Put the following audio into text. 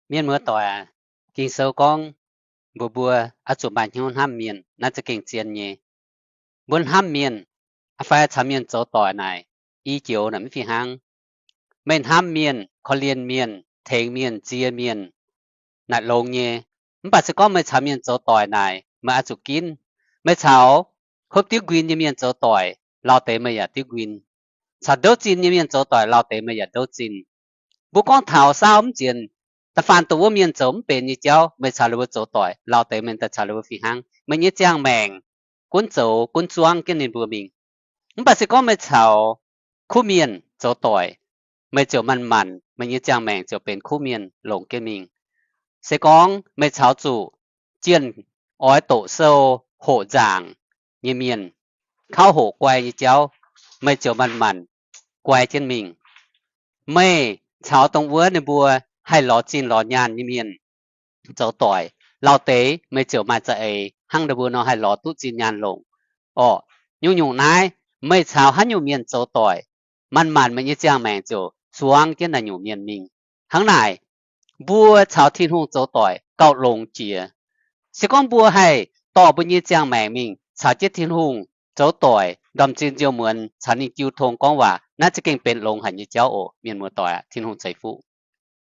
Mienh muoz-doic, Ging-Sou gorngv mbuox mbuo oix zuqc maaih hnyouv hnamv mienh. Naaiv za'gengh zien nyei. Mbuo hnamv mienh fai caux mienh zoux doic naaic, i joux naaic mv fih hnangv. Meih hnamv mienh, korv-lienh mienh, tengx mienh, nzie mienh, naaic longx nyei. Mv baac se gorngv meih caux mienh zoux doic naaic, meih oix zuqc ginv. Meih caux hopv diuv nquin nyei mienh zoux doic, lauh deix meih yaac diuv nquin. Caux ndouv zinh nyei mienh zoux doic, lauh deix meih yaac ndouv zinh. Mbuo gorngv taux saauv mv nziex, da'faanh dongh wuov mienh zoux mv benx nyei jauv, meih caux ninh mbuo zoux doic, lauh deix meih daaih caux ninh mbuo fih hnangv. Meih nyei ziangh maengc gunv zoux gunv zuangv jienv ninh mbuo mingh. Mv baac se gorngv meih caux kuv mienh zoux doic, meih ziouc manc-manc, meih nyei ziangh maengc ziouc benx kuv mienh longc jienv mingh. Se gorngv meih caux zuqc jienh oix doqc sou, hoqc nzaangc nyei mienh, kauv hoqc guai nyei jauv, meih ziouc manc-manc guai jienv mingh. Meih caux dongh wuov ninh mbuo haih lorz zinh lorz nyaanh nyei mienh zoux doic, lauh deix meih ziouc maaih za'eix hnangv ninh mbuo nor haih lorz duqv zinh nyaanh longc. Orqc, nyungc-nyungc naaiv, meih caux haaix nyungc mienh zoux doic, manc-manc meih nyei ziangh maengc ziouc zuangv jienv naaiv nyungc mienh mingh. Hnangv naaic, mbuo caux Tin-Hungh zoux doic gauh longx jiex. Se gorngv mbuo haih dorh mbuo nyei ziangh maengc mingh caux jienv Tin-Hungh zoux doic, ndorm-zinh nziou-muonz caux ninh jiu tong gorngv waac, naaiv za'gengh benx longx haic nyei jauv oc. Mienh muoz-doic aac, Tin-Hungh ceix fuqv.